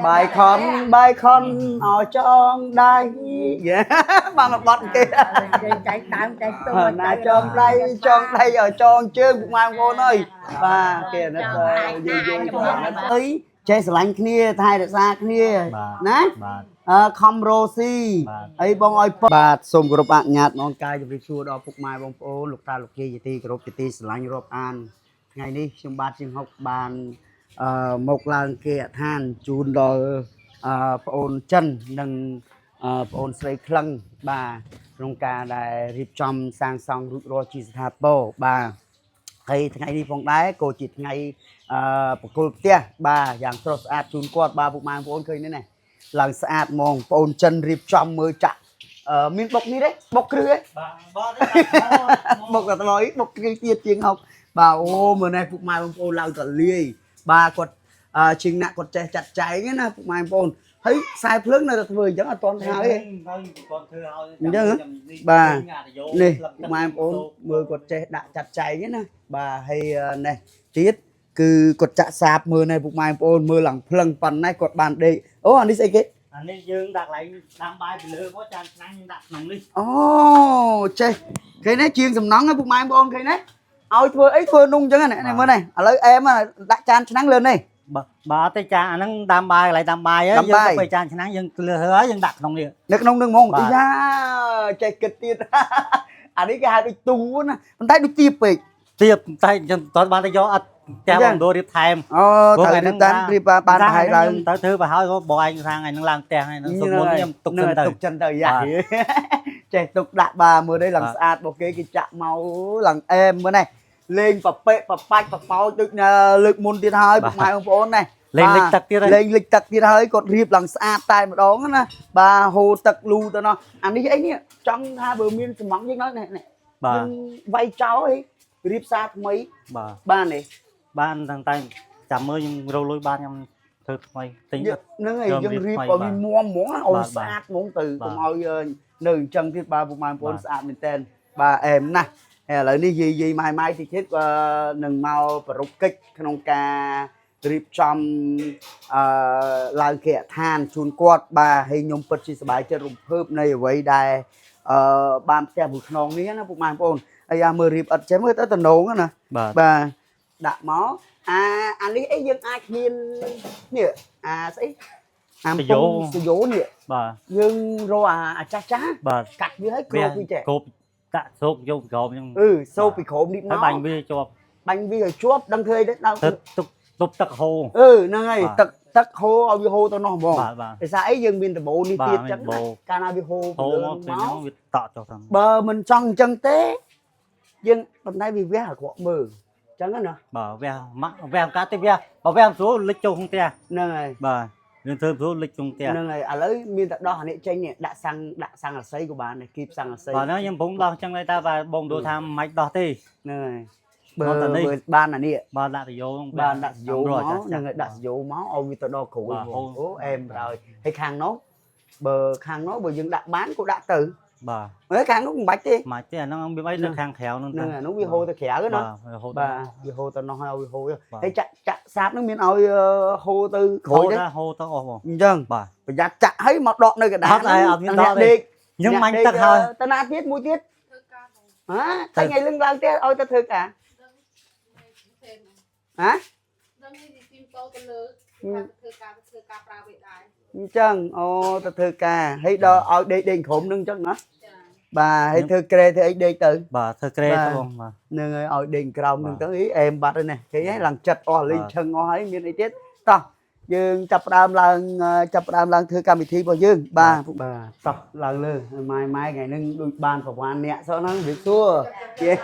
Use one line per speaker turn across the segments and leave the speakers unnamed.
បាយខំបាយខំឲ្យចងដៃយេបានមកបត់គេ
ចែកដើមចែកតួ
ណាចងដៃចងដៃឲ្យចងជើងពុកម៉ែបងប្អូនអើយបាទគេអាណិតយាយយាយអាណិតអីចេះស្រឡាញ់គ្នាថែរក្សាគ្នាណា
បាទ
អឺខំរ៉ូស៊ី
បាទ
អីបងឲ្យបាទសូមគោរពអនុញ្ញាតបងកាយជម្រាបសួរដល់ពុកម៉ែបងប្អូនលោកតាលោកយាយជាទីគោរពជាទីស្រឡាញ់រាប់អានថ្ងៃនេះខ្ញុំបាទជាងហុកបានអឺមកឡើងគេអដ្ឋានជូនដល់អឺប្អូនចិននិងអឺប្អូនស្រីក្លឹងបាទក្នុងការដែលរៀបចំសាងសង់រួចរាល់ជាស្ថាពរបាទ ហើយថ្ងៃនេះផងដែរក៏ជាថ្ងៃអឺបកគលផ្ទះបាទយ៉ាងស្រស់ស្អាតជូនគាត់បាទពុកម៉ែបងប្អូនឃើញនេះណាឡើងស្អាតហ្មងបងប្អូនចិនរៀបចំមើលចាក់អឺមានបុកនេះទេបុកគ្រឹះទេ
បាទ
បុកតែថ្លៃបុកគ្រឹះទៀតជាងហុកបាទអូមើលនេះពុកម៉ែបងប្អូនឡើងតលាយបាទគាត់អឺជាងណាក់គាត់ចេះចាត់ចែងណាពុកម៉ែបងប្អូនហើយខ្សែភ្លើងនៅតែធ្វើអញ្ចឹងអត់ទាន់ហើយទេ
គាត់ធ្វើឲ្យ
អញ្ចឹងហ៎បាទនេះពុកម៉ែបងប្អូនមើលគាត់ចេះដាក់ចាត់ចែងណាបាទហើយនេះទៀតគឺគាត់ចាក់សាបមើលនេះពុកម៉ែបងប្អូនមើលឡើងភ្លឹងប៉ុណ្ណេះគាត់បានដេកអូអានេះស្អីគេ
អានេះយើងដាក់កន្លែងដាំបាយពីលើមកចានឆ្នាំងយើងដាក់ក្នុងនេះ
អូចេះឃើញទេជាងសំណង់ណាពុកម៉ែបងប្អូនឃើញទេឲ្យធ្វើអីធ្វើนุ่ងអញ្ចឹងណានេះមើលនេះឥឡូវអែមដាក់ចានឆ្នាំងលើនេះ
បាទបាទទេចានអាហ្នឹងដាំបាយកន្លែងដាំបាយហើយ
ដាំបាយ
យើងទៅចានឆ្នាំងយើងលើហើយយើងដាក់ក្នុងនេះ
នៅក្នុងនឹងហ្មង
បាទ
យ៉ាចេះគិតទៀត អានេះគេហៅដូចទូណាប៉ុន្តែដូចទៀបពេក
ទៀបតែខ្ញុំតបានទៅយកអត់ផ្ទះបងដូររៀបថែម
អូត្រូវរៀបតាមរៀបបានប្រហែលឡើង
ទៅធ្វើប្រហើយបងឯងថាថ្ងៃហ្នឹងឡើងផ្ទះថ្ងៃហ្នឹងសុំមុនខ្ញុំទុកសិនទៅ
ទុកចិនទៅយ៉ា
បាទ
ចេះទុកដាក់បាទមើលនេះឡើង
បាទ
ស្អាតរបស់គេគេចាក់មកឡើងអែមមើលនេះលេងប្រពេកប្របាច់ប្រប៉ោចដូចនៅលើកមុនទៀតហើយពុកម៉ែបងប្អូននេះ
លេងលិចទឹកទៀតហើយ
លេងលិចទឹកទៀតហើយគាត់រៀបឡើងស្អាតតែម្ដងណាបាទហូរទឹកលូទៅណោះអានេះអីនេះចង់ថាបើមានសំងយើងនេះនេះ
បាទ
យើងវាយចោលអីរៀបសារថ្មី
បាទ
បានទេ
បានតាំងតែចាំមើលខ្ញុំរកលុយបានខ្ញុំធ្វើថ្មីទិញអត់
ហ្នឹងហើយ
យើង
យើងរៀ
រៀ
បឲ្យវា
បថ្មី
មាំហ្មងណាឲ្យ
បាទ
ស្អាតហ្មងទៅ
បាទ
កុំឲ្យនៅអញ្ចឹងទៀតបាទពុកម៉ែបងប្អូន
បាទ
ស្អាតមែនតើបាទអែមណាស់ហើយឥឡូវនេះយាយយាយម៉ែម៉ែតិចទៀតនឹងមកប្រពកិច្ចក្នុងការរៀបចំអឺឡើងគេអដ្ឋានជូនគាត់បាទហើយខ្ញុំពិតជាសប្បាយចិត្តរំភើបនៃអ្វីដែលអឺបានផ្ទះមួយខ្នងនេះណាពុកម៉ែបងប្អូនហើយអាមើលរៀបអត់ចេះមើលទៅតំណងណា
បាទ
បាទដាក់មកអាអានេះអីយើងអាចមាននេះអាស្អីអា
សយោ
សយោនេះ
បាទ
យើងរកអាអាចាស់ចាស់
បាទ
កាត់វាឲ្យគ្របវាចេះ
គ្របដាក់សូកយកក្រោមអញ្ចឹង
អឺសូបពីក្រោមនេះមក
ហើយបាញ់វាជាប់
បាញ់វាឲ្យជាប់ដឹងធ្វើអីទេដល់
ទៅទុកទប់ទឹកហូរ
អឺហ្នឹងហើយ
បាទ
ទឹកទឹកហូរឲ្យវាហូរទៅនោះហ្មង
បាទបាទ
ភាសាអីយើងមានដបូនេះ
បាទ
ទៀតចឹងណា
មានដំបូល
កាលណាវាហូរ
ហូរ
ពីលើ
មកពេល
មក
ហ្នឹងវាតក់ចុះតាម
បើមិនចង់អញ្ចឹងទេយើងប៉ុន្តែវាវះអាក្រក់មើលអញ្ចឹងណា
បាទវះម៉ាក់វះកាត់ទេវះបើវះមិនស្រួលលិចចូលក្នុងផ្ទះ
ហ្នឹងហើយ
បាទយើងធ្វើមិនស្រួលលិចចូលក្នុងផ្ទះ
ហ្នឹងហើយឥឡូវមានតែដោះអានេះចេញនេះដាក់សាំងដាក់សាំងអាស័យក៏បានដែរគីបសាំងអាស័យ
បាទហ្នឹងខ្ញុំកំពុងដោះអញ្ចឹងដែរតែបាទបងដូរថាមិនបាច់ដោះទេ
ហ្នឹងហើយបើ
មកតែនេះ
បើបានអានេះ
បាទដាក់តយោហ្នឹង
បានដាក់សយោមកហ្នឹងហើយ
ដាក់
ដាក់សយោមកឲ្យវាទៅដល់ក្រួយ
បាទ
ហ្មងអូអែមប្រហើយហើយខាងនោះបើខាងនោះបើយើងដាក់បានក៏ដាក់ទៅ
បាទ
ហើយខាងនោះមិនបាច់ទេ
មកទេអាហ្នឹងមានអីនៅខាងក្រៅហ្នឹង
ហ្នឹងហើយអានោះវាហូរទៅក្រៅណា
បាទវាហូរទៅ
បាទវាហូរទៅនោះហើយឲ្យវាហូរ
បាទ
ហើយចាក់ចាក់សាបហ្នឹងមានឲ្យហូរទៅក្រួយទេ
ហូរទៅហូរទៅអស់បង
អញ្ចឹង
បាទ
ប្រយ័ត្នចាក់ហើយមកដកនៅកណ្ដាល
អត់ហើយអត់មានដកទេ
អ្នកដេក
ខ្ញុំបាញ់ទឹកហើយ
ទៅណាទៀតមួយទៀតហ៎តែថ្ងៃលឹងឡើងផ្ទះឲ្យទៅធ្វើការហ៎
ដឹងនេះទីមតោទៅលើថាធ្វើការធ្វើការប្រើវាដែរ
អញ្ចឹងអូទៅធ្វើការហើយដល់ឲ្យដេកដេកក្រុមនឹងអញ្ចឹងណា
ចា
បាទហើយធ្វើក្រែធ្វើអីដេកទៅ
បាទធ្វើក្រេទៅបងបាទ
នឹងហើយឲ្យដេកក្រោមនឹង
បាទ
ទៅអីអែមបាត់ហើយនេះគេហ៎ឡើងចិត្តអស់លេង
បាទ
ឈឹងអស់ហើយមានអីទៀតតោះយើងចាប់ផ្ដើមឡើងចាប់ផ្ដើមឡើងធ្វើកម្មវិធីរបស់យើងបាទបាទតោះឡើងលើម៉ែម៉ែថ្ងៃហ្នឹងដូចបានប្រហែលអ្នកសោះហ្នឹងវាសួរយេ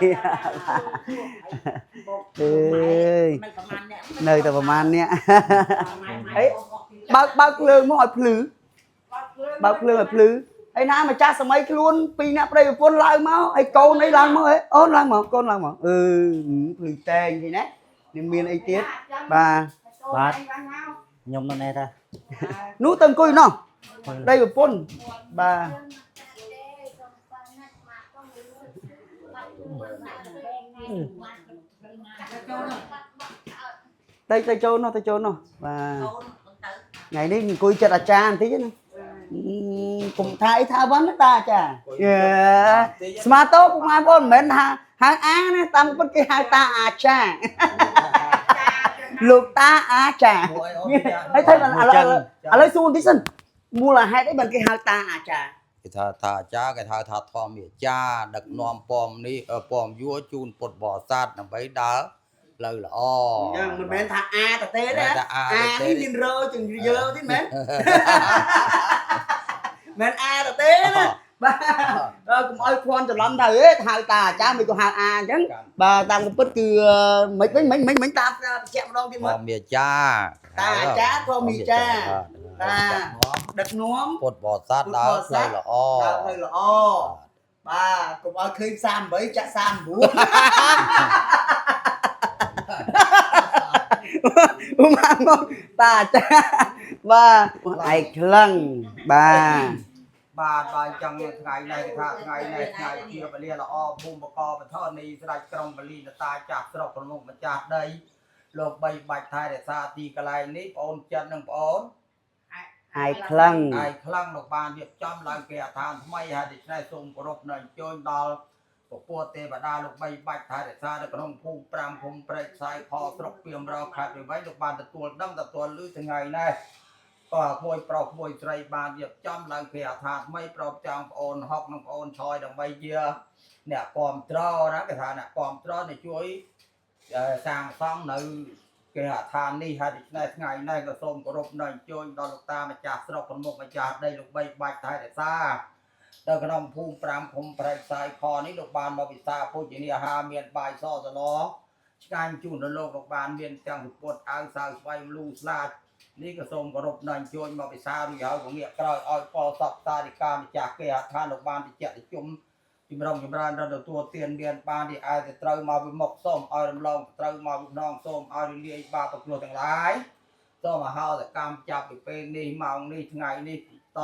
អើយ
នៅប្រហែលអ្នក
នៅតែប្រហែលអ្នកអីបើកបើកភ្លើងមកឲ្យភ្លឺបើកភ្លើងឲ្យភ្លឺហើយណាម្ចាស់សម័យខ្លួនពីរអ្នកប្តីប្រពន្ធឡើងមកហើយកូនអីឡើងមកហ៎អូនឡើងមកកូនឡើងមកអឺភ្លឺតែងគេណានេះមានអីទៀតបាទ
បាទខ្ញុំនៅនេះតា
នោះទៅអង្គុយនោះប្តីប្រពន្ធបាទទៅទៅចូលនោះទៅចូលនោះបាទ ថ្ងៃនេះអង្គុយចិត្តអាចារ្យបន្តិចណាកុំថាអីថាវ៉ាន់ណាតាអាចារ្យយេស្មាតោពុកម៉ែបងប្អូនមិនមែនថាហៅអាណាតាមពិតគេហៅតាអាចារ្យលោកតាអាចារ្យហើយថៃឥឡូវឥឡូវសួរបន្តិចសិនមូលហេតុអីបានគេហៅតាអាចារ្យ
គេថាថាអាចារ្យគេថាថាធម្មអាចារ្យដឹកនាំពំនេះពំយួរជូនពុទ្ធបរិស័ទដើម្បីដើរផ្លូវល្អ
យ៉ាងមិនមែនថាអាតទេណា
ថាអា
អា
ទេ
នេះមានរើជាងយើទេមែន មែនអាតទេណាបាទកុំឲ្យភ័ន្តច្រឡំថាអេហៅតាអាចារ្យមិនក៏ហៅអាអញ្ចឹងបាទតាមកំពិតគឺមិនវិញមិនមិនមិនតាមបញ្ជាក់ម្ដងទៀតមើល
ធម្មអាចារ្យ
តាអាចារ្យធម្មអាចារ្យតា ដឹកនាំ
ពុទ្ធបរិស័ទដើរផ្លូវល្អ
ដើរផ្លូវល្អបាទកុំឲ្យឃើញ38ចាក់39មកមកតាអាចារ្យបាទឯកក្លឹងបាទ
បាទបាទអញ្ចឹងថ្ងៃនេះគេថាថ្ងៃនេះថ្ងៃជាពលាល្អភូមិបកបធនីស្ដេចក្រុងបលីនតាចាស់ស្រុកប្រមុខម្ចាស់ដីលោកបីបាច់ថែរក្សាទីកន្លែងនេះបងអូនចិត្តនិងបងអូន
ឯកក្លឹង
ឯខ្លាំងលោកបានរៀបចំឡើងគេអឋានថ្មីហើយដូច្នេះសូមគោរពនៅអញ្ជើញដល់ពពុទ្ធទេវតាលោកបីបាច់ថែរក្សានៅក្នុងភូមិ5ភូមិព្រែកខ្សាយខស្រុកពីមរខេត្តព្រៃវែងលោកបានទទួលដឹងទទួលឮថ្ងៃនេះក៏ក្មួយប្រុសក្មួយស្រីបានរៀបចំឡើងគេអឋានថ្មីប្របចង់ប្អូនហុកនិងប្អូនឆយដើម្បីជាអ្នកគាំទ្រណាគេថាអ្នកគាំទ្រនេះជួយសាងសង់នៅ គេហដ្ឋាននេះហើយដូច្នេះថ្ងៃនេះក៏សូមគោរពនៅអញ្ជើញដល់លោកតាម្ចាស់ស្រុកប្រមុខម្ចាស់ដីលោកបីបាច់ថែរក្សានៅក្នុងភូមិ5ឃុំព្រែកសាយខនេះលោកបានមកវិសាភោជនីអាហារមានបាយសសឡឆ្ងាញ់ជូនដល់លោកលោកបានមានទាំងសុពុតអៅសៅស្វ័យមលូស្លាចនេះក៏សូមគោរពនៅអញ្ជើញមកវិសារួចហើយក៏ងាកក្រោយឲ្យផលសពសារិកាម្ចាស់គេហដ្ឋានលោកបានតិចតិជុំ ចម្រុងចម្រើនរត់ទទួលទានមានបានទីឯទៅត្រូវមកវិមុខសូមឲ្យរំលងត្រូវមកវិម្ដងសូមឲ្យរលាយបាបប្រគ្រោះទាំងឡាយសូមអហោសកម្មចាប់ពីពេលនេះម៉ោងនេះថ្ងៃនេះត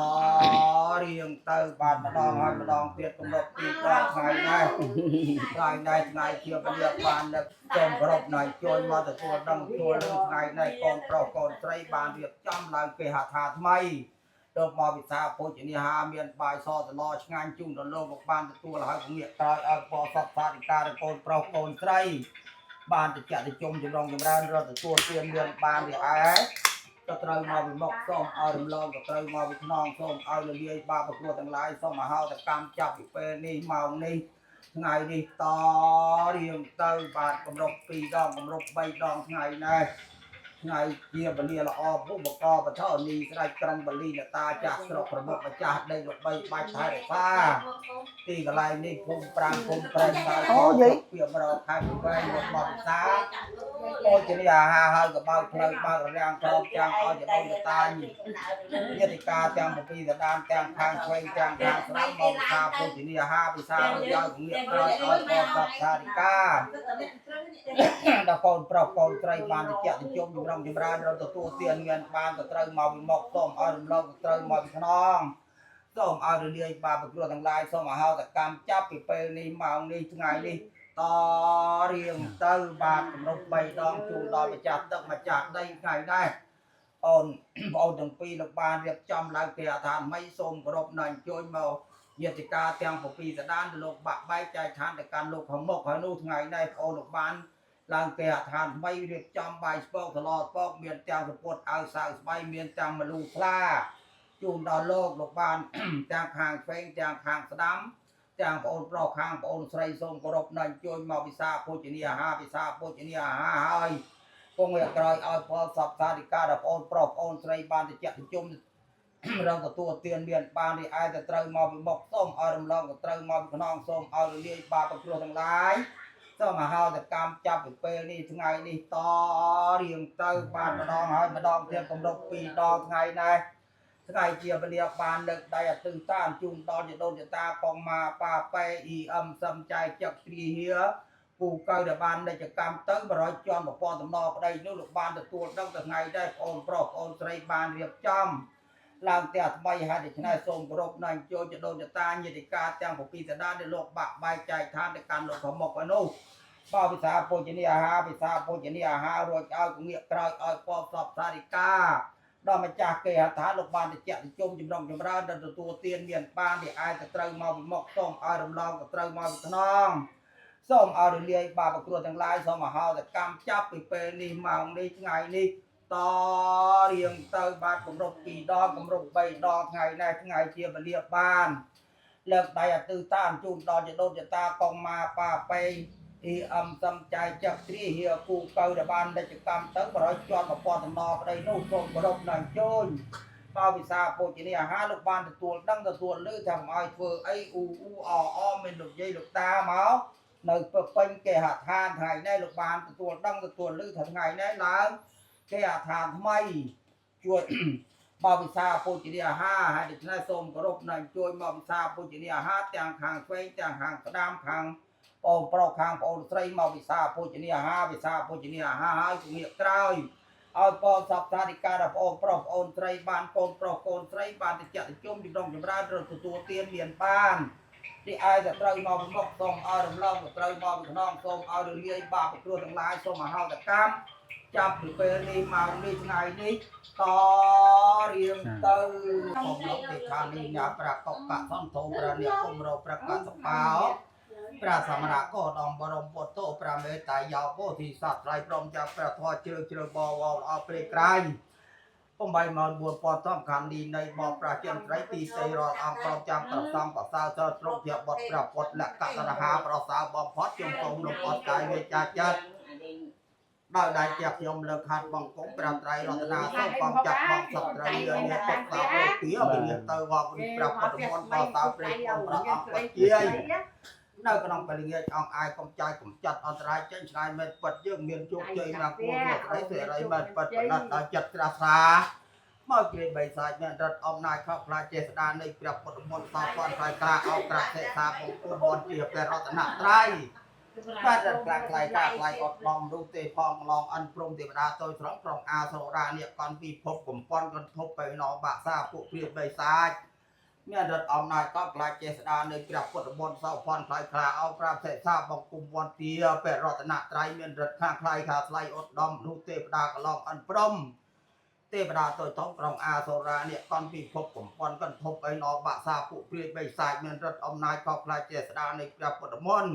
រៀងទៅបានម្ដងហើយម្ដងទៀតកំណត់ទីដល់ថ្ងៃនេះថ្ងៃនេះថ្ងៃជាពលាបាននឹកសូមគោរពណៃជួយមកទទួលដឹងទទួលនឹងថ្ងៃនេះកូនប្រុសកូនស្រីបានរៀបចំឡើងគេហដ្ឋាថ្មី លោកមកវិសាពុជនីហាមានបាយសសឡឆ្ងាញ់ជូនដល់លោកមកបានទទួលហើយពងាកក្រោយឲ្យបសពសាធិការកូនប្រុសកូនស្រីបានតិចតិជុំចម្រុងចម្រើនរត់ទទួលទានមានបានវាឯងក៏ត្រូវមកវិមុខសូមឲ្យរំលងក៏ត្រូវមកវិខ្នងសូមឲ្យរលាយបាបប្រគ្រោះទាំងឡាយសូមអហោតកម្មចាប់ពីពេលនេះម៉ោងនេះថ្ងៃនេះតរៀងទៅបាទគម្រប់2ដងគម្រប់3ដងថ្ងៃនេះ ថ្ងៃជាពលាល្អភូមិកបថនីស្ដេចក្រុងបលីនតាចាស់ស្រុកប្រមុខម្ចាស់ដីល្បីបាច់ថែរក្សាទីកន្លែងនេះភូមិ5ភូមិព្រៃសាយ
អូយាយ
ពីមរខេត្តវែងលោកមកពិសាអូជានេះអាហារហើយកបើកផ្លូវបើកររាំងក្របចាំងឲ្យចដូនតាញាតិកាទាំង7សដានទាំងខាងឆ្វេងទាំងខាងស្ដាំមកពិសាពុជនីអាហារពិសារួចហើយងាកក្រោយឲ្យបសពសារិកា ដល់កូនប្រុសកូនស្រីបានតិចតិជុំចម្រុងចម្រើនរត់ទទួលទានមានបានទៅត្រូវមកវិមុខសូមឲ្យរំលងទៅត្រូវមកវិខ្នងសូមឲ្យរលាយបាបគ្រោះទាំងឡាយសូមអហោតកម្មចាប់ពីពេលនេះម៉ោងនេះថ្ងៃនេះតរៀងទៅបាទគម្រប់3ដងជូនដល់ម្ចាស់ទឹកម្ចាស់ដីថ្ងៃនេះអូន បងអូនទាំងពីរលោកបានរៀបចំឡើងគេអឋានថ្មីសូមគោរពនៅអញ្ជើញមកញាតិកាទាំង7សដានលោកបាក់បែកចែកឋានទៅកាន់លោកខាងមុខហើយនោះថ្ងៃនេះបងអូនលោកបាន ឡើងគេហដ្ឋានថ្មីរៀបចំបាយស្ពកសឡស្ពកមានទាំងសពុតអៅសៅស្បៃមានទាំងមលូស្លាជូនដល់លោកលោកបាន ទាំងខាងឆ្វេងទាំងខាងស្ដាំទាំងប្អូនប្រុសខាងប្អូនស្រីសូមគោរពនៅអញ្ជើញមកវិសាភោជនីអាហារវិសាភោជនីអាហារហើយគង់ឲ្យក្រោយឲ្យផលសពសាធិការដល់ប្អូនប្រុសប្អូនស្រីបានតិចតិជុំ រងទទួលទានមានបាននេះឯងទៅត្រូវមកវិមុខសូមឲ្យរំលងទៅត្រូវមកវិខ្នងសូមឲ្យរលាយបាបប្រគ្រោះទាំងឡាយ សូមអហោតកម្មចាប់ពីពេលនេះថ្ងៃនេះតរៀងទៅបានម្ដងហើយម្ដងទៀតគម្រប់2ដងថ្ងៃនេះថ្ងៃជាពលាបានលើកដៃអទិតានជូនដល់ជាដូនជាតាកងម៉ាប៉ាប៉ែអ៊ីអឹមសឹមចៃចឹកទ្រីហៀពូកៅដែលបាននិច្ចកម្មទៅ100ជាន់ប្រព័ន្ធតំណប្តីនោះលោកបានទទួលដឹងទៅថ្ងៃដែរបងអូនប្រុសបងអូនស្រីបានរៀបចំឡើងផ្ទះថ្មីហើយដូច្នេះសូមគោរពនៅអញ្ជើញជាដូនជាតាញាតិកាទាំង7សដានដែលលោកបាក់បែកចែកឋានទៅកាន់លោកខាងមុខឯនោះ បើវិសាពុជនីអាហារវិសាពុជនីអាហាររួចឲ្យងាកក្រោយឲ្យពពសពសារិកា ដល់ម្ចាស់គេហដ្ឋានលោកបានតិចតិជុំចម្រុងចម្រើនដល់ទទួលទានមានបានទីអាចទៅត្រូវមកពីមុខសូមឲ្យរំលងក៏ត្រូវមកពីខ្នងសូមឲ្យរលាយបាបគ្រោះទាំងឡាយសូមអហោតកម្មចាប់ពីពេលនេះម៉ោងនេះថ្ងៃនេះតរៀងទៅបាទគម្រប់2ដងគម្រប់3ដងថ្ងៃនេះថ្ងៃជាវេលាបានលើកដៃអទិតានជូនដល់ជាដូនជាតាកងម៉ាប៉ាប៉េអ៊ីអឹមសំចៃចឹកទ្រីហៀគូកៅដែលបានលិចកម្មទៅ100ជាន់1000តំណប្តីនោះសូមគោរពដល់ជូនបើវិសាពុជនីអាហារលោកបានទទួលដឹងទទួលឮថាកុំឲ្យធ្វើអីអ៊ូអ៊ូអអមានលោកយាយលោកតាមកនៅពេញគេហដ្ឋានថ្ងៃនេះលោកបានទទួលដឹងទទួលឮថាថ្ងៃនេះឡើងគេហដ្ឋានថ្មីជួយ មកវិសាពុជនីអាហារហើយដូច្នេះសូមគោរពនិងជួយមកវិសាពុជនីអាហារទាំងខាងឆ្វេងទាំងខាងស្ដាំខាងបងប្រុសខាងប្អូនស្រីមកវិសាពុជនីអាហារវិសាពុជនីអាហារហើយគងាកក្រោយឲ្យបងសពសាធិការដល់បងប្រុសប្អូនស្រីបានកូនប្រុសកូនស្រីបានតិចតិជុំជំរងចម្រើនរទទួលទានមានបានទីឯតែត្រូវមកពីមុខសូមឲ្យរំលងក៏ត្រូវមកពីខ្នងសូមឲ្យរលាយបាបគ្រោះទាំងឡាយសូមអហោតកម្មចាប់ពីពេលនេះមកនេះថ្ងៃនេះតរៀងទៅកុំលោកទេខានេះញ៉ាប្រកបកសន្ធោព្រះនិគមរប្រកសបោព្រះសមណកោដំបរមពុទ្ធោព្រះមេតាយោពោធិសត្វត្រៃព្រមចាំព្រះធម៌ជ្រើជ្រើបវរល្អព្រេក្រៃ84000សំខាន់នេះនៃបបប្រជាត្រីទីសេរាល់អង្គព្រមចាំប្រសំប្រសើរសើទ្រពជាបុត្រព្រះពុទ្ធលក្ខតរហាប្រសើរបំផុតខ្ញុំសូមលំអត់កាយវាចាចិត្តដោយដៃជាខ្ញុំលើកខាត់បង្គំព្រះត្រៃរតនាសូមបងចាត់បងសត្វត្រីលាទុកសោទាវិញ្ញាទៅវត្តព្រះពុទ្ធមន្តបតោព្រះព្រះអង្គពុទ្ធជាយនៅក្នុងពលងាចអង្គអាយកុំចាយកំចាត់អន្តរាយចេញឆ្ងាយមិនពិតយើងមានជោគជ័យមកគួរស្រីសេរីមិនពិតផលិតដល់ចិត្តត្រាស់សាមកគ្រាបីសាច់មានរដ្ឋអំណាចខកខ្លាចចេស្តានៃព្រះពុទ្ធមន្តសោពន់ខ្លាយក្រាអោក្រាសេសាបង្គំមន្តជាព្រះរតនត្រ័យបាទខ្លាខ្លាយកាខ្លាយអត់ដំនោះទេផងឡងអិនព្រំទេវតាតូចត្រង់ត្រង់អាសរានេះកនពីភពកំប៉ុនកន្ធប់បៃណបាក់សាពួកព្រាបៃសាច់មានរដ្ឋអំណាចក៏ខ្លាចចេស្តានៃព្រះពុទ្ធមន្តសោភ័ណ្ឌខ្លាយខ្លាអោប្រាប់សេសាបង្គំវន្ទាព្រះរតនត្រ័យមានរដ្ឋខាងខ្លាយខាស្លៃអត់ដំនោះទេវតាកឡងអិនព្រំទេវតាតូចធំក្រុងអាសូរានេះកនពីភពកំប៉ុនកន្ធប់បៃណបាក់សាពួកព្រាបៃសាច់មានរដ្ឋអំណាចក៏ខ្លាចចេស្តានៃព្រះពុទ្ធមន្ត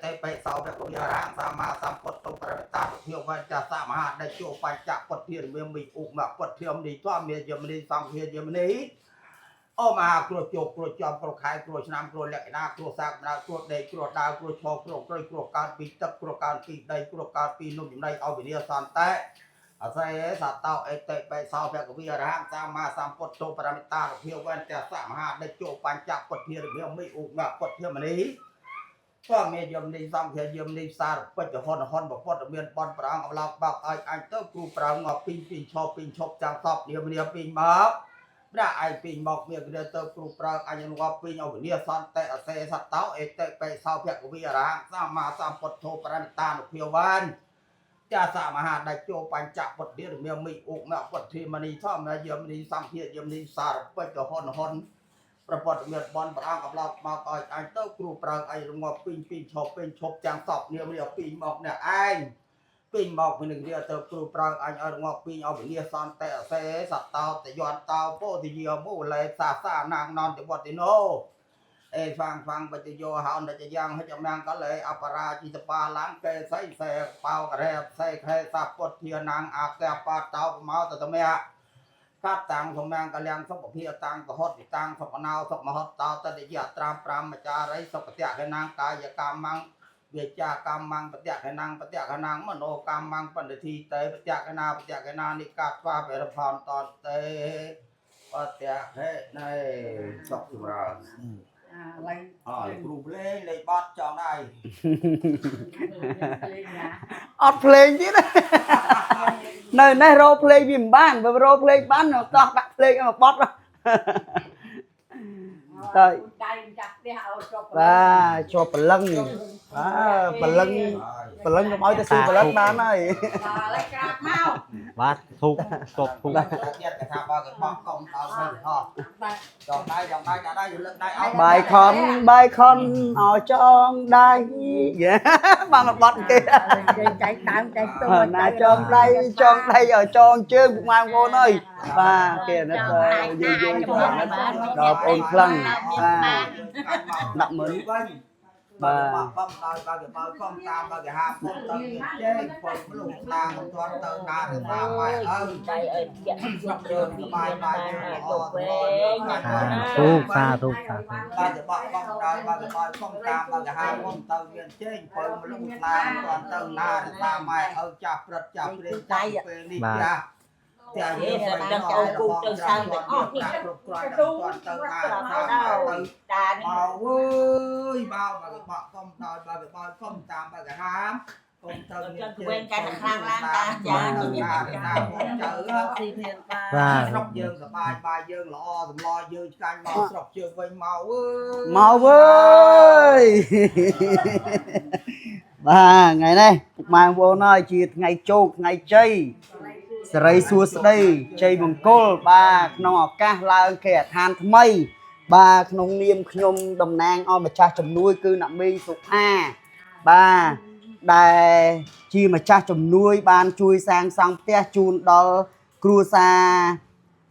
តែបេសោពគុយារាសម្មាសម្ពុទ្ធប្រតាភិវញ្ចសមហាដេជោបញ្ចពុទ្ធាមានមីឧមពុទ្ធាមនេះធម្មាយមនីសង្ឃាយមនីអូមហាគ្រោះជោគគ្រោះចំគ្រោះខែគ្រោះឆ្នាំគ្រោះលក្ខណៈគ្រោះសាកដៅគ្រោះដេកគ្រោះដាវគ្រោះឈរគ្រោះក្រុយគ្រោះកើតពីទឹកគ្រោះកើតពីដីគ្រោះកើតពីនំចំណីឲ្យវិនិសន្តិអសេសតោអេតិបេសោភគវិរហសម្មាសម្ពុទ្ធោបរមិតាភិវញ្ចសមហាដេជោបញ្ចពុទ្ធាមានមីឧមពុទ្ធាមនី ក៏មានយមនេះសង្ឃាយមនេះសារពេចហនហនបពុតមានបនប្រាងអំឡោកបោកឲ្យអញទៅគ្រូប្រាងងាប់ពីងពីងឈប់ពីងឈប់ចាំសពនាមនាពីងមកប្រាឯពីងមកមានគ្នាទៅគ្រូប្រាងអញងាប់ពីងអវិនិសន្តិអសេសតោអេតិបេសោភគវិរហសម្មាសម្ពុទ្ធោបរមិតានុភាវានចាសមហាដេជោបញ្ចពុទ្ធិរមានមិឧមពុទ្ធិមនីធម្មយមនីសង្ឃាយមនីសារពេចហនហនប្រពន្ធមានបនព្រះអង្គកំឡោកមកឲ្យអញទៅគ្រូប្រើអីរងាប់ពីងពីងឈប់ពីងឈប់ចាំងសពនាមនេះពីងមកអ្នកឯងពីងមកពីនឹងវាទៅគ្រូប្រើអញឲ្យរងាប់ពីងឲ្យវិនិសន្តិអសេសតោតយន្តោពោធិយាមូលេសាសានាងនន្តវតិណោអេហ្វាងហ្វាងបច្ចយោហោនចយ៉ាងហិចមង្គលេអបរាជិតបាឡាំងកេសីសេបោករេសេខេសាពុទ្ធានាងអាកេបតោមោតតមៈកាត់តាំងសំណាងកលៀងសុខភាពតាំងកហត់តាំងសុខណោសុខមហតតោតតិយត្រាំប្រាំចារីសុខតៈកណាងកាយកម្មងវាចាកម្មងបតៈកណាងបតៈកណាងមโนកម្មងបណ្ឌិធីតេបតៈកណាបតៈកណានិកាត្វាបរិផនតតេបតៈហេណៃសុខចម្រើន
អាឡៃ
អើគ្រូភ្លេងលេខបត់ចង់ដែរ
លេងណា
អត់ភ្លេងទៀតនៅនេះរោភ្លេងវាមិនបានបើរោភ្លេងបានតោះដាក់ភ្លេងឲ្យមកបត់
តើដៃចាស់ផ្ទះឲ្យជាប់
បាទជាប់ព្រលឹង
ជាប់
បាទព្រលឹងព្រលឹងកុំឲ្យទៅស៊ូព្រលឹងបានហើយ
ដល់ហើយក្រាបមក
បាទធូបតបធូប
ទៀតគេថាបើគេបោះកុំដល់ទៅហោះចងដៃចងដៃដាក់ដៃលើកដៃអត់
បាយខំបាយខំឲ្យចងដៃយេបានមកបត់គេ
ចែកដើមចែកទូ
ណាចងដៃចងដៃឲ្យចងជើងពុកម៉ែបងប្អូនអើយបាទគេអាណិតយូរយូរគេអាណិតដល់បងប្អូនខ្លាំងបាទដាក់មើល
វិញ
បាទ
បោះបំដល់បើគេបើកុំតាមបើគេហាមគុំទៅចេញពលមនុស្សតាមមិនទាន់ទៅណាទៅតាមម៉ែឪ
ដៃឲ្យជាក់
ស្រុកយើងសបាយបាយយើងល្អល្អយើង
សាធុសាធុសាធុ
បើគេបោះបំដល់បើគេបើកុំតាមបើគេហាមគុំទៅមានចេញពលមនុស្សតាមមិនទាន់ទៅណាទៅតាមម៉ែឪចាស់ព្រឹតចាស់ព្រានចាស់ពេលនេះចាស់តែយើងមិនដឹងឲ្យគូទៅសើទាំងអស់នេះគ្រប់គ្រាន់ដល់ទាន់ទៅណាទៅតាមម៉ែទៅ
តានេះ
មកអើយមកបើគេបកកុំដល់បើគេបើកុំតាមបើគេហាមកុំទៅមានជើងតាមតាមកូនចៅ
ស៊ីមានបាន
បាទ
ស្រុកយើងសបាយបាយយើងល្អសម្លយើងឆ្ងាញ់មកស្រុកយើងវិញមកអើយ
មកវើយបាទថ្ងៃនេះពុកម៉ែបងប្អូនអើយជាថ្ងៃជោគថ្ងៃជ័យសិរីសួស្តីជ័យមង្គលបាទក្នុងឱកាសឡើងគេហដ្ឋានថ្មី បាទក្នុងនាមខ្ញុំតំណាងឲ្យម្ចាស់ជំនួយគឺអ្នកមីងសុផាបាទដែលជាម្ចាស់ជំនួយ បានជួយសាងសង់ផ្ទះជូនដល់គ្រួសារ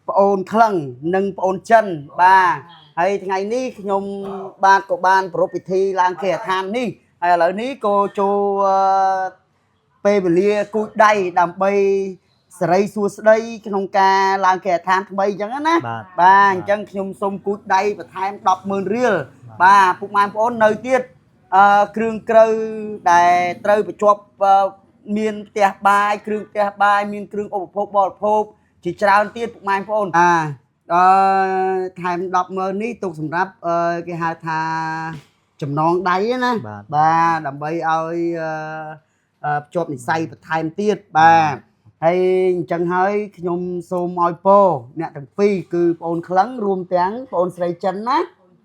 ប្អូនក្លឹងនិងប្អូនចិនបាទហើយថ្ងៃនេះខ្ញុំបាទក៏បានប្រារព្ធពិធីឡើងគេហដ្ឋាននេះហើយឥឡូវនេះក៏ចូលពេលវេលាគូចដៃដើម្បីសិរីសួស្តីក្នុងការឡើងគេហដ្ឋានថ្មីអញ្ចឹងណា
បាទ
បាទអញ្ចឹងខ្ញុំសូមគូចដៃបន្ថែម100000រៀលបាទពុកម៉ែបងប្អូននៅទៀតគ្រឿងក្រៅដែលត្រូវបញ្ជាប់មានផ្ទះបាយគ្រឿងផ្ទះបាយមានគ្រឿងឧបភោគបរិភោគជាច្រើនទៀតពុកម៉ែបងប្អូនថែម100000នេះទុកសម្រាប់គេហៅថាចំណងដៃណា
បាទ
បាទដើម្បីឲ្យភ្ជាប់និស្ស័យបន្ថែមទៀតបាទហើយអញ្ចឹងហើយខ្ញុំសូមឲ្យពរអ្នកទាំងពីរគឺប្អូនក្លឹងរួមទាំងប្អូនស្រីចិនណា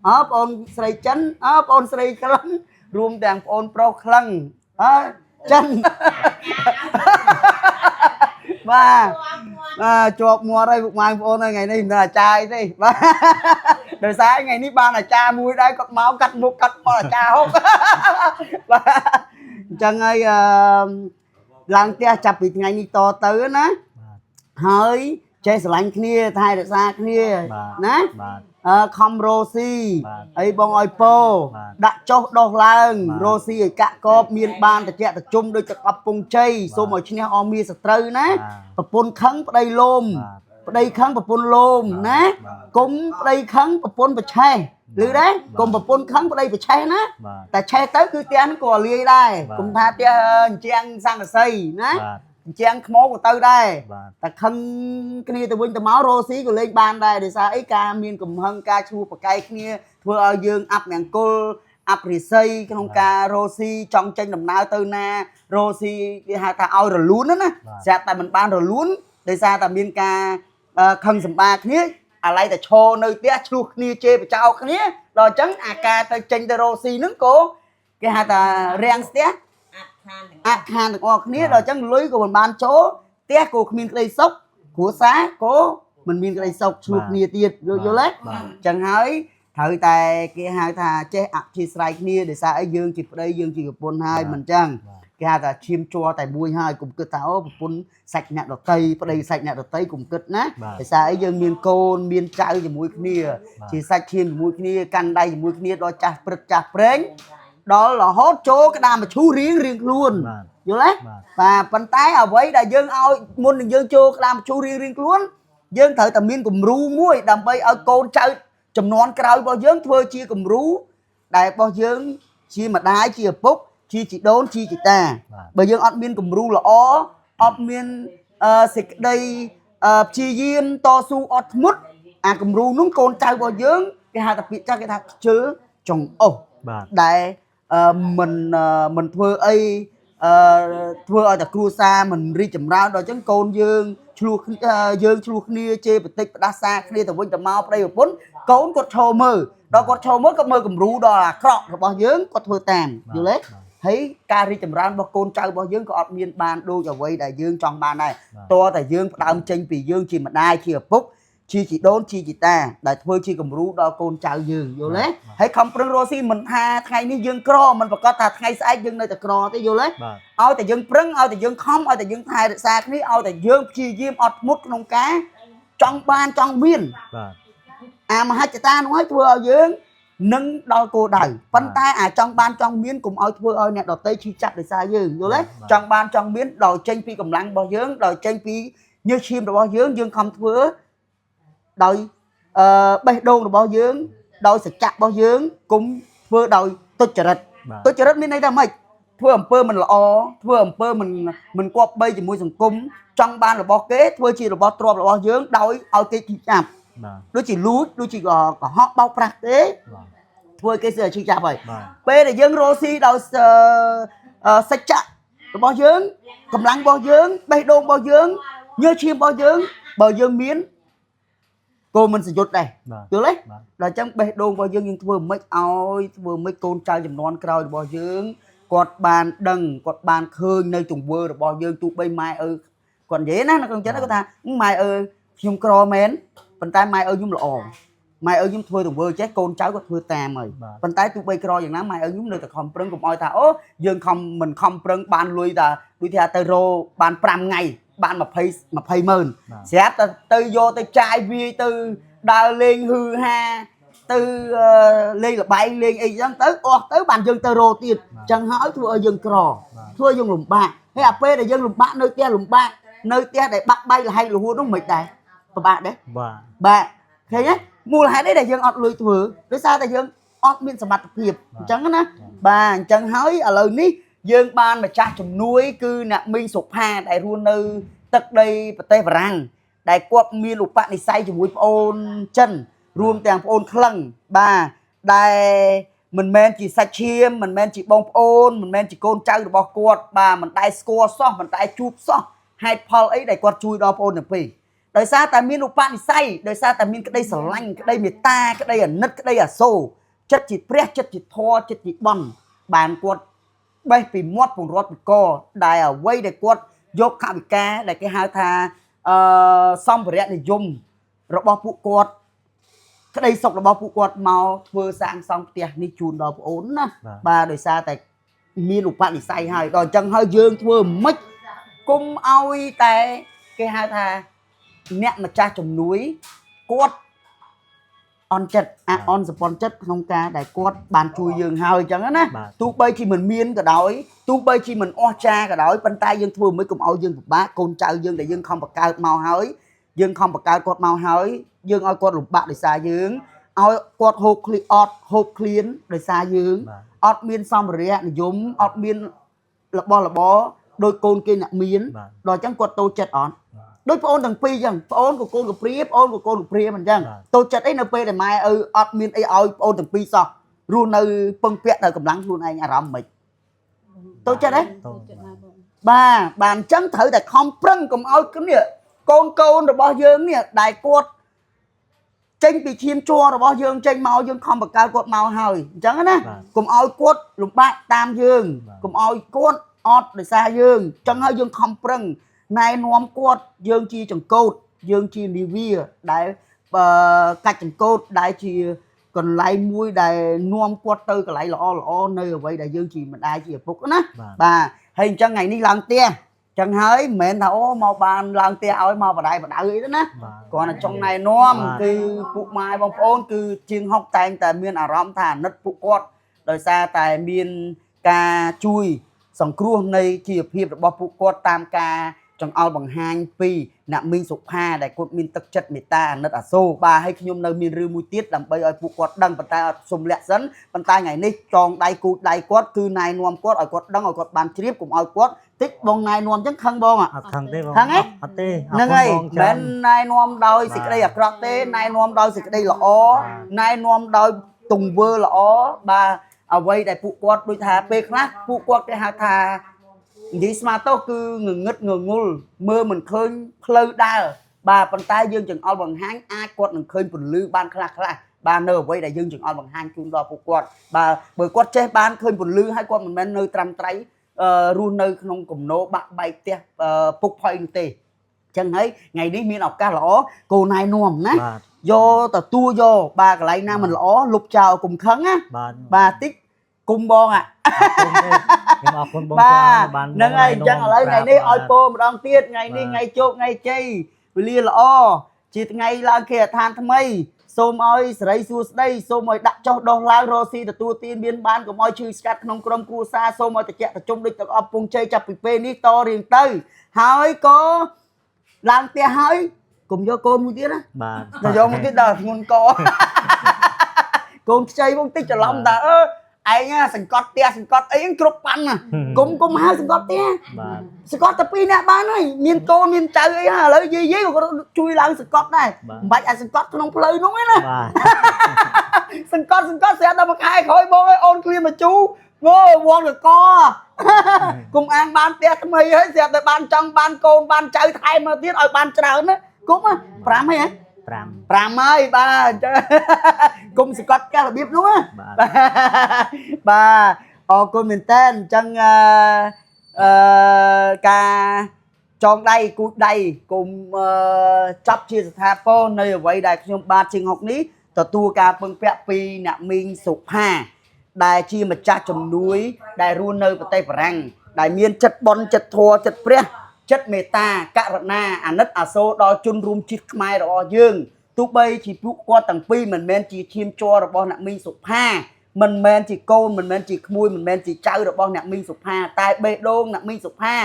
អើប្អូនស្រីចិនអើប្អូនស្រីក្លឹងរួមទាំងប្អូនប្រុសក្លឹងអើចិនបាទបាទជាប់មាត់ហើយពុកម៉ែបងប្អូនហើយថ្ងៃនេះមិនដឹងអាចារ្យអីទេបាទដោយសារថ្ងៃនេះបានអាចារ្យមួយដែរគាត់មកកាត់មុខកាត់មាត់អាចារ្យហុកបាទអញ្ចឹងហើយឡើងផ្ទះចាប់ពីថ្ងៃនេះតទៅណាហើយចេះស្រឡាញ់គ្នាថែរក្សាគ្នា
បាទ
ណា
បាទ
ខំរ៉ូស៊ី
បាទ
អីបងឲ្យពោ
បាទ
ដាក់ចុះដោះឡើង
បាទ
រ៉ូស៊ីឲ្យកាក់កបមានបានតិចតិជុំដូចទឹកអប់ពងជ័យសូមឲ្យឈ្នះអស់មាសត្រូវណា
បាទ
ប្រពន្ធខឹងប្តីលោម
បាទ
ប្តីខឹងប្រពន្ធលោមណា
បាទ
គុំប្តីខឹងប្រពន្ធប្រឆេះឮដែរគុំប្រពន្ធខឹងប្តីប្រឆេះណា
បាទ
តែឆេះទៅគឺផ្ទះហ្នឹងក៏លាយដែរ
បាទ
គុំថាផ្ទះអញ្ជាងសង្កសីណា
បាទ
អញ្ជាងខ្មោក៏ទៅដែរ
បាទ
តែខឹងគ្នាទៅវិញទៅមករ៉ូស៊ីក៏លេងបានដែរដោយសារអីការមានកំហឹងការឈ្លោះប្រកែកគ្នាធ្វើឲ្យយើងអាប់មង្គលអាប់រិស័យក្នុងការរ៉ូស៊ីចង់ចេញដំណើរទៅណារ៉ូស៊ីគេហៅថាឲ្យរលូនណា
បាទ
ស្រាប់តែមិនបានរលូនដោយសារតែមានការខឹងសម្បាគ្នាអាឡ័យតែឈរនៅផ្ទះឆ្លោះគ្នាជេរបចោគ្នាដល់អញ្ចឹងអាការទៅចេញទៅរ៉ូស៊ីហ្នឹងក៏គេហៅថារាំងស្ទះ
អាត់ខានទាំង
អាខានទាំងអស់គ្នាដល់អញ្ចឹងលុយក៏មិនបានចូលផ្ទះក៏គ្មានក្តីសុខគ្រួសារក៏មិនមានក្តីសុខឆ្លោះគ្នាទៀតយល់យល់ទេ
បាទ
អញ្ចឹងហើយត្រូវតែគេហៅថាចេះអធិស្ឋានគ្នាដោយសារអីយើងជាប្តីយើងជាប្រពន្ធហើយមិនអញ្ចឹងគេហៅថាឈាមជ័រតែមួយហើយកុំគិតថាអូប្រពន្ធសាច់អ្នកដតីប្តីសាច់អ្នកដតីកុំគិតណា
បាទ
ដោយសារអីយើងមានកូនមានចៅជាមួយគ្នា
បាទ
ជាសាច់ឈាមជាមួយគ្នាកាន់ដៃជាមួយគ្នាដល់ចាស់ព្រឹតចាស់ព្រេងដល់រហូតចូលក្តាមមឈូសរៀងរៀងខ្លួន
បាទ
យល់ទេ
បាទ
បាទប៉ុន្តែអ្វីដែលយើងឲ្យមុននឹងយើងចូលក្តាមមឈូសរៀងរៀងខ្លួនយើងត្រូវតែមានគំរូមួយដើម្បីឲ្យកូនចៅចំនួនក្រោយរបស់យើងធ្វើជាគំរូដែលរបស់យើងជាម្ដាយជាឪពុកជាជីដូនជាជីតា
បាទ
បើយើងអត់មានគំរូល្អអត់មានសេចក្តីព្យាយាមតស៊ូអត់ធ្មត់អាគំរូនោះកូនចៅរបស់យើងគេហៅថាពាក្យចាស់គេថាខ្ជិលចង្អុស
បាទ
ដែលមិនមិនធ្វើអីធ្វើឲ្យតែគ្រួសារមិនរីកចម្រើនដល់អញ្ចឹងកូនយើងឆ្លោះគ្នាយើងឆ្លោះគ្នាជេរបតិចផ្ដាសាគ្នាទៅវិញទៅមកប្តីប្រពន្ធកូនគាត់ឈរមើលដល់គាត់ឈរមើលគាត់មើលគំរូដល់អាក្រក់របស់យើងគាត់ធ្វើតាមយល់ទេ ហើយការរីកចម្រើនរបស់កូនចៅរបស់យើងក៏អត់មានបានដូចអ្វីដែលយើងចង់បានដែរតើតែយើងផ្ដើមចេញពីយើងជាម្ដាយជាឪពុកជាជីដូនជាជីតាដែលធ្វើជាគំរូដល់កូនចៅយើងយល់ទេហើយខំប្រឹងរកស៊ីមិនថាថ្ងៃនេះយើងក្រមិនប្រកាសថាថ្ងៃស្អែកយើងនៅតែក្រទេយល់ទេ
បាទ
ឲ្យតែយើងប្រឹងឲ្យតែយើងខំឲ្យតែយើងថែរក្សាគ្នាឲ្យតែយើងព្យាយាមអត់ធ្មត់ក្នុងការចង់បានចង់មាន
បាទ
អាមហិច្ឆតានោះឲ្យធ្វើឲ្យយើងនឹងដល់គោលដៅប៉ុន្តែអាចង់បានចង់មានកុំឲ្យធ្វើឲ្យអ្នកដទៃឈឺចាប់ដោយសារយើងយល់ទេចង់បានចង់មានដោយចេញពីកម្លាំងរបស់យើងដោយចេញពីញើសឈាមរបស់យើងយើងខំធ្វើដោយអឺបេះដូងរបស់យើងដោយសច្ចៈរបស់យើងកុំធ្វើដោយទុច្ចរិត
បាទ
ទុច្ចរិតមានន័យថាម៉េចធ្វើអំពើមិនល្អធ្វើអំពើមិនមិនគប្បីជាមួយសង្គមចង់បានរបស់គេធ្វើជារបស់ទ្រព្យរបស់យើងដោយឲ្យគេឈឺចាប់
បាទ
ដូចជាលួចដូចជាកុហកបោកប្រាស់ទេ
បាទ
ធ្វើឲ្យគេសើឈឺចាប់ហើយ
បាទ
ពេលដែលយើងរកស៊ីដោយអឺសច្ចៈរបស់យើងកម្លាំងរបស់យើងបេះដូងរបស់យើងញើសឈាមរបស់យើងបើយើងមានក៏មិនសយុទ្ធដែរ
បាទ
យល់ទេ
បាទ
ដល់អញ្ចឹងបេះដូងរបស់យើងយើងធ្វើមិនឲ្យធ្វើមិនកូនចៅចំនួនក្រោយរបស់យើងគាត់បានដឹងគាត់បានឃើញនៅទង្វើរបស់យើងទោះបីម៉ែឪគាត់និយាយណានៅក្នុងចិត្តគាត់ថាម៉ែឪខ្ញុំក្រមែនប៉ុន្តែម៉ែឪខ្ញុំល្អម៉ែឪខ្ញុំធ្វើទង្វើចេះកូនចៅគាត់ធ្វើតាមហើយ
បាទ
ប៉ុន្តែទោះបីក្រយ៉ាងណាម៉ែឪខ្ញុំនៅតែខំប្រឹងកុំឲ្យថាអូយើងខំមិនខំប្រឹងបានលុយតាដូចថាទៅរកបាន5ថ្ងៃបាន20 20ម៉ឺន
បាទ
ស្រាប់តែទៅយកទៅចាយវាយទៅដើរលេងហឺហាទៅអឺលេងលបែងលេងអីចឹងទៅអស់ទៅបានយើងទៅរកទៀតចឹងហើយធ្វើឲ្យយើងក្រធ្វើឲ្យយើងលំបាកហើយអាពេលដែលយើងលំបាកនៅផ្ទះលំបាកនៅផ្ទះដែលបាក់បែកលហែកលហួតនោះមិនដែរពិបាកដែរ
បាទ
បាទឃើញទេមូលហេតុអីដែលយើងអត់លុយធ្វើដោយសារតែយើងអត់មានសមត្ថភាពអញ្ចឹងណាបាទអញ្ចឹងហើយឥឡូវនេះយើងបានម្ចាស់ជំនួយគឺអ្នកមីងសុផាដែលរស់នៅទឹកដីប្រទេសបារាំងដែលគាត់មានឧបនិស្ស័យជាមួយប្អូនចិនរួមទាំងប្អូនក្លឹងបាទដែលមិនមែនជាសាច់ឈាមមិនមែនជាបងប្អូនមិនមែនជាកូនចៅរបស់គាត់បាទមិនដែលស្គាល់សោះមិនដែលជួបសោះហេតុផលអីដែលគាត់ជួយដល់ប្អូនទាំងពីរ ដោយសារតែមានឧបនិស្ស័យដោយសារតែមានក្តីស្រឡាញ់ក្តីមេត្តាក្តីអាណិតក្តីអាសូរចិត្តជាព្រះចិត្តជាធម៌ចិត្តជាបុណ្យបានគាត់បេះពីមាត់ពង្រត់ពីកដែលអ្វីដែលគាត់យកកវិការដែលគេហៅថាអឺសម្ភារៈនិយមរបស់ពួកគាត់ក្តីសុខរបស់ពួកគាត់មកធ្វើសាងសង់ផ្ទះនេះជូនដល់ប្អូនណា
បាទ
បាទដោយសារតែមានឧបនិស្ស័យហើយដល់អញ្ចឹងហើយយើងធ្វើមិនគុំឲ្យតែគេហៅថា អ្នកម្ចាស់ជំនួយគាត់អន់ចិត្តអាអន់សពន់ចិត្តក្នុងការដែលគាត់បានជួយយើងហើយអញ្ចឹងណា
បាទ
ទោះបីជាមិនមានក៏ដោយទោះបីជាមិនអស្ចារ្យក៏ដោយប៉ុន្តែយើងធ្វើមិនកុំឲ្យយើងពិបាកកូនចៅយើងដែលយើងខំបង្កើតមកហើយយើងខំបង្កើតគាត់មកហើយយើងឲ្យគាត់លំបាកដោយសារយើងឲ្យគាត់ហូបឃ្លីអត់ហូបឃ្លានដោយសារយើង
បាទ
អត់មានសម្ភារៈនិយមអត់មានរបស់របរដោយកូនគេអ្នកមាន
បាទ
ដល់អញ្ចឹងគាត់តូចចិត្តអត់ដូចប្អូនទាំងពីរអញ្ចឹងប្អូនក៏កូនកព្រាប្អូនក៏កូនកព្រាមិនអញ្ចឹង
បាទ
តូចចិត្តអីនៅពេលដែលម៉ែឪអត់មានអីឲ្យប្អូនទាំងពីរសោះរស់នៅពឹងពាក់នៅកម្លាំងខ្លួនឯងអារម្មណ៍មិនតូចចិត្តទេ
តូច
ចិត្តណាស់បង
បាទបាទអញ្ចឹងត្រូវតែខំប្រឹងកុំឲ្យគ្នាកូនកូនរបស់យើងនេះដែលគាត់ចេញពីឈាមជ័ររបស់យើងចេញមកយើងខំបង្កើតគាត់មកហើយអញ្ចឹងណា
បាទ
កុំឲ្យគាត់លំបាកតាមយើង
បាទ
កុំឲ្យគាត់អត់ដោយសារយើងអញ្ចឹងហើយយើងខំប្រឹងណែនាំគាត់យើងជាចង្កូតយើងជានាវាដែលអឺកាច់ចង្កូតដែលជាកន្លែងមួយដែលនាំគាត់ទៅកន្លែងល្អល្អៗនៅអ្វីដែលយើងជាម្ដាយជាឪពុកណា
បាទ
បាទហើយអញ្ចឹងថ្ងៃនេះឡើងផ្ទះអញ្ចឹងហើយមិនមែនថាអូមកបានឡើងផ្ទះឲ្យមកបដិបដៅអីទេណា
បាទ
គ្រាន់តែចង់ណែនាំ
បាទ
គឺពួកម៉ែបងប្អូនគឺជាងហុកតែងតែមានអារម្មណ៍ថាអាណិតពួកគាត់ដោយសារតែមានការជួយសង្គ្រោះនៃជីវភាពរបស់ពួកគាត់តាមការចង្អុលបង្ហាញពីអ្នកមីងសុផាដែលគាត់មានទឹកចិត្តមេត្តាអាណិតអាសូរបាទហើយខ្ញុំនៅមានរឿងមួយទៀតដើម្បីឲ្យពួកគាត់ដឹងប៉ុន្តែអត់សុំលាក់សិនប៉ុន្តែថ្ងៃនេះចងដៃគូដៃគាត់គឺណែនាំគាត់ឲ្យគាត់ដឹងឲ្យគាត់បានជ្រាបកុំឲ្យគាត់តិចបងណែនាំអញ្ចឹងខឹងបងอ่ะ
អត់ខឹងទេបង
ខឹងទេ
អត់ទេ
ហ្នឹងហើយមិនណែនាំដោយសេចក្តីអាក្រក់ទេណែនាំដោយសេចក្តីល្អណែនាំដោយទង្វើល្អបាទអ្វីដែលពួកគាត់ដូចថាពេលខ្លះពួកគាត់គេហៅថានិយាយស្មាតោគឺងងឹតងងុលមើលមិនឃើញផ្លូវដើរបាទប៉ុន្តែយើងចង្អុលបង្ហាញអាចគាត់នឹងឃើញពន្លឺបានខ្លះខ្លះ បាននៅអ្វីដែលយើងចង្អុលបង្ហាញជូនដល់ពួកគាត់បាទបើគាត់ចេះបានឃើញពន្លឺហើយគាត់មិនមែននៅត្រាំត្រៃអឺរស់នៅក្នុងគំនរបាក់បែកផ្ទះអឺពុកផុយនោះទេអញ្ចឹងហើយថ្ងៃនេះមានឱកាសល្អគោណែនាំណា
បាទ
យកទទួលយកបាទកន្លែងណាមិនល្អលុបចោលកុំខឹងណា
បាទ
បាទតិចគុំបងអា
អរគុណទេខ្ញុំអរគុណបង
បា
ច្រើន
ទ
បាន
ហ្នឹងហើយអញ្ចឹងឥឡូវថ្ងៃនេះឲ្យពោម្ដងទៀតថ្ងៃនេះថ្ងៃជោគថ្ងៃជ័យវេលាល្អជាថ្ងៃឡើងគេហដ្ឋានថ្មីសូមឲ្យសេរីសួស្តីសូមឲ្យដាក់ចុះដោះឡើងរកស៊ីទទួលទានមានបានកុំឲ្យឈឺស្កាត់ក្នុងក្រុមគ្រួសារសូមឲ្យតិចតិជុំដូចទឹកអប់ពងជ័យចាប់ពីពេលនេះតរៀងទៅហើយក៏ឡើងផ្ទះហើយកុំយកកូនមួយទៀតណា
បាទ
ទៅយកមកទៀតដល់ធ្ងន់ក កូនខ្ចីមកតិចច្រឡំតាអឺឯងណាសង្កត់ផ្ទះសង្កត់អីហ្នឹងគ្រប់ប៉ាន់ណាកុំហៅសង្កត់ផ្ទះ
បាទ
សង្កត់តែពីរនាក់បានហើយមានកូនមានចៅអីហ្នឹងឥឡូវយាយយាយក៏គាត់ជួយឡើងសង្កត់ដែរមិនបាច់ឲ្យសង្កត់ក្នុងផ្លូវនោះទេណា
បាទ
សង្កត់សង្កត់ស្រាប់ដល់មួយខែក្រោយបងអើយអូនឃ្លៀមមកជូងើវងកក កុំអាងបានផ្ទះថ្មីហើយស្រាប់តែបានចង់បានកូនបានចៅថែមមកទៀតឲ្យបានច្រើនណាគុំ5ហើយហ៎
5
5ហើយបាទអញ្ចឹង គុំសកត់ផ្ទះរបៀបនោះណា
បាទ
បាទអរគុណមែនតើអញ្ចឹងអឺអឺការចងដៃគូចដៃគុំអឺចាប់ជាស្ថាពរនៅអ្វីដែលខ្ញុំបាទជាងហុកនេះទទួលការពឹងពាក់ពីអ្នកមីងសុផាដែលជាម្ចាស់ជំនួយ ដែលរស់នៅប្រទេសបារាំងដែលមានចិត្តបុណ្យចិត្តធម៌ចិត្តព្រះ ចិត្តមេត្តាករុណាអាណិតអាសូរដល់ជនរួមជាតិខ្មែររបស់យើងទោះបីជាពួកគាត់ទាំងពីរមិនមែនជាឈាមជ័ររបស់អ្នកមីងសុផាមិនមែនជាកូនមិនមែនជាក្មួយមិនមែនជាចៅរបស់អ្នកមីងសុផាតែបេះដូងអ្នកមីងសុផា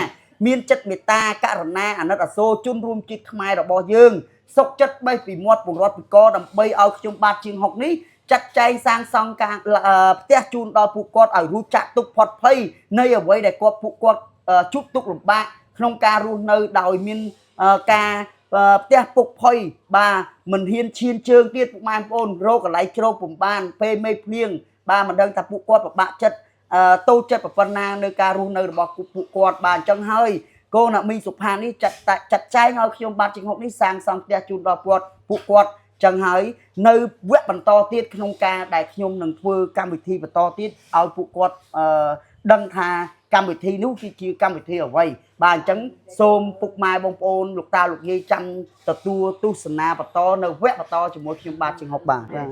មានចិត្តមេត្តាករុណាអាណិតអាសូរជនរួមជាតិខ្មែររបស់យើងសុកចិត្តបេះពីមាត់ពង្រត់ពីកដើម្បីឲ្យខ្ញុំបាទជាងហុកនេះចាត់ចែងសាងសង់ការអឺផ្ទះជូនដល់ពួកគាត់ឲ្យរួចចាក់ទុកផុតភ័យនៃអ្វីដែលគាត់ពួកគាត់អឺជួបទុក្ខលំបាក ក្នុងការរស់នៅដោយមានអឺការអឺផ្ទះពុកផុយបាទមិនហ៊ានឈានជើងទៀតពុកម៉ែបងប្អូនរកកន្លែងជ្រកពុំបានពេលមេឃភ្លៀងបាទមិនដឹងថាពួកគាត់ពិបាកចិត្តអឺតូចចិត្តប៉ុណ្ណានៅការរស់នៅរបស់ពួកគាត់បាទអញ្ចឹងហើយកូនអ្នកមីងសុផានេះចាត់តាចាត់ចែងឲ្យខ្ញុំបាទជាងហុកនេះសាងសង់ផ្ទះជូនដល់គាត់ពួកគាត់ចឹងហើយនៅវគ្គបន្តទៀតក្នុងការដែលខ្ញុំនឹងធ្វើកម្មវិធីបន្តទៀតឲ្យពួកគាត់អឺដឹងថាកម្មវិធីនោះគឺជាកម្មវិធីអ្វីបាទអញ្ចឹងសូមពុកម៉ែបងប្អូនលោកតាលោកយាយចាំទទួលទស្សនាបន្តនៅវគ្គបន្តជាមួយខ្ញុំបាទជាងហុកបាទបាទ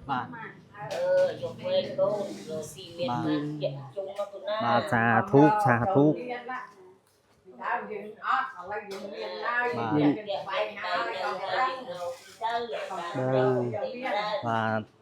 បាទ
អឺយកវែងកូនយកស៊ីមានបានជាជុំមកទៅណា
បាទសាធុសាធុ
ដើមយើងអត់ឥឡូវយើងមានហើយ
បាទ
យើងបែកហើយដល់
ទៅ
បាទ
បាទ